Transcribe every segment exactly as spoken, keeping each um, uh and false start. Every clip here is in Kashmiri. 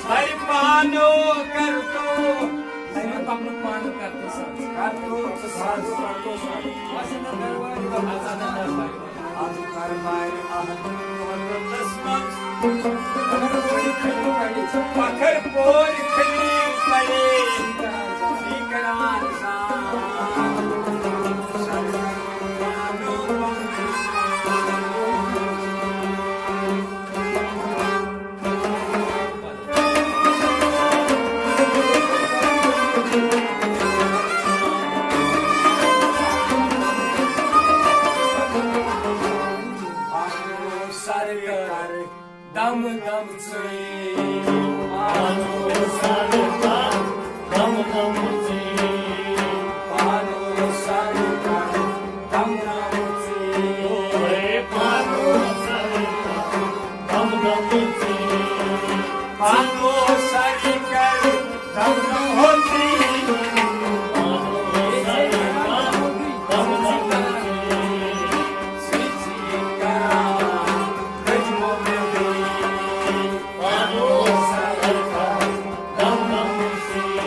سر پانو کرتو، سر پانو پانو کرتو سر۔ کرتو سر۔ وسن دربار۔ از دربار احمد محبتس منز۔ پکھر پور خلیل پڑے، سیکران سان۔ سر پانو پانو۔ سر کر دم دم ژٕے۔ پانو سر کر دم دم ژٕے۔ پانو سر کر دم دم ژٕے۔ اوے پانو سر کر دم دم ژٕے۔ پانو سر کر دم دم ژٕے۔ پانو سر کر دم دم ژٕے۔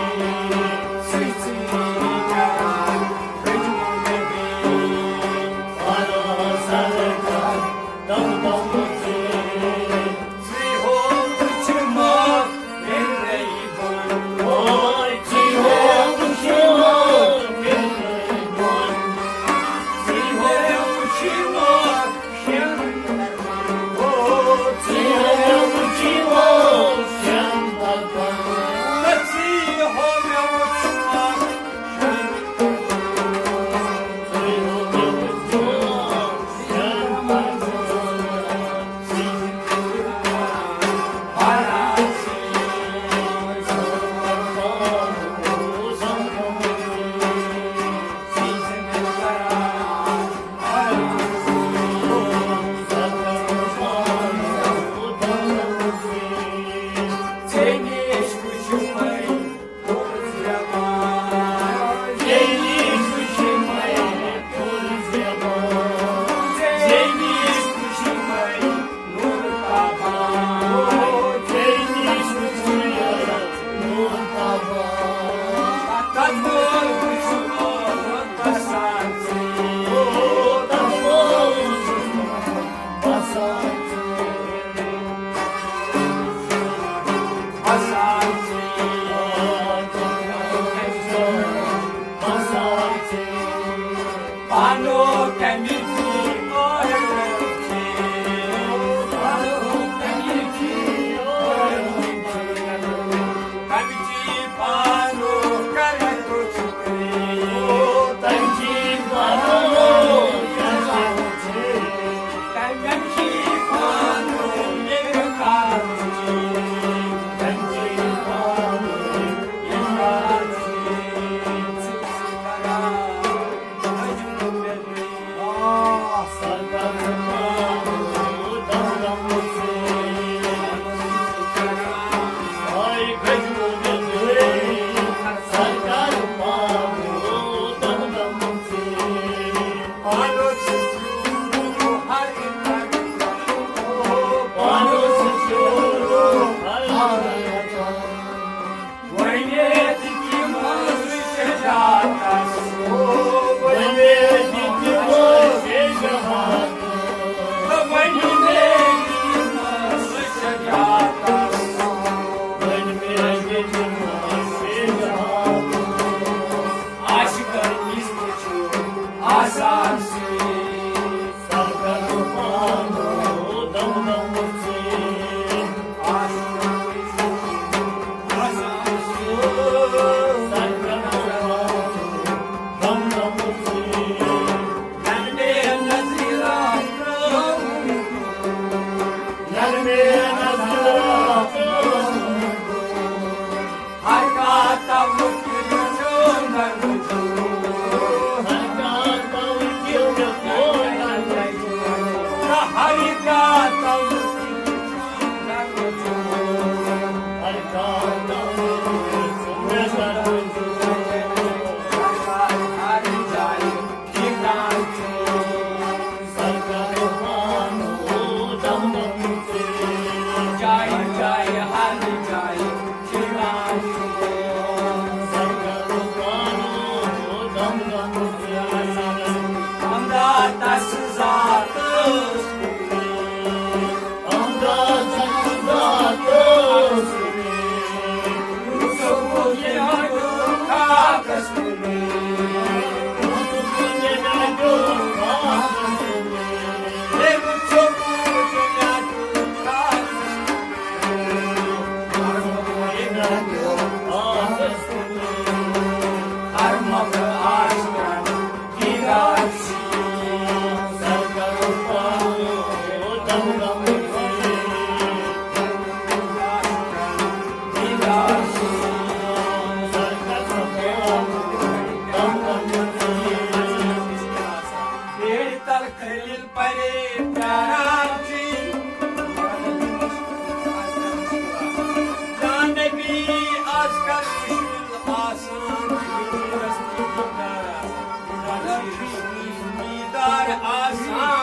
آسان، آسان۔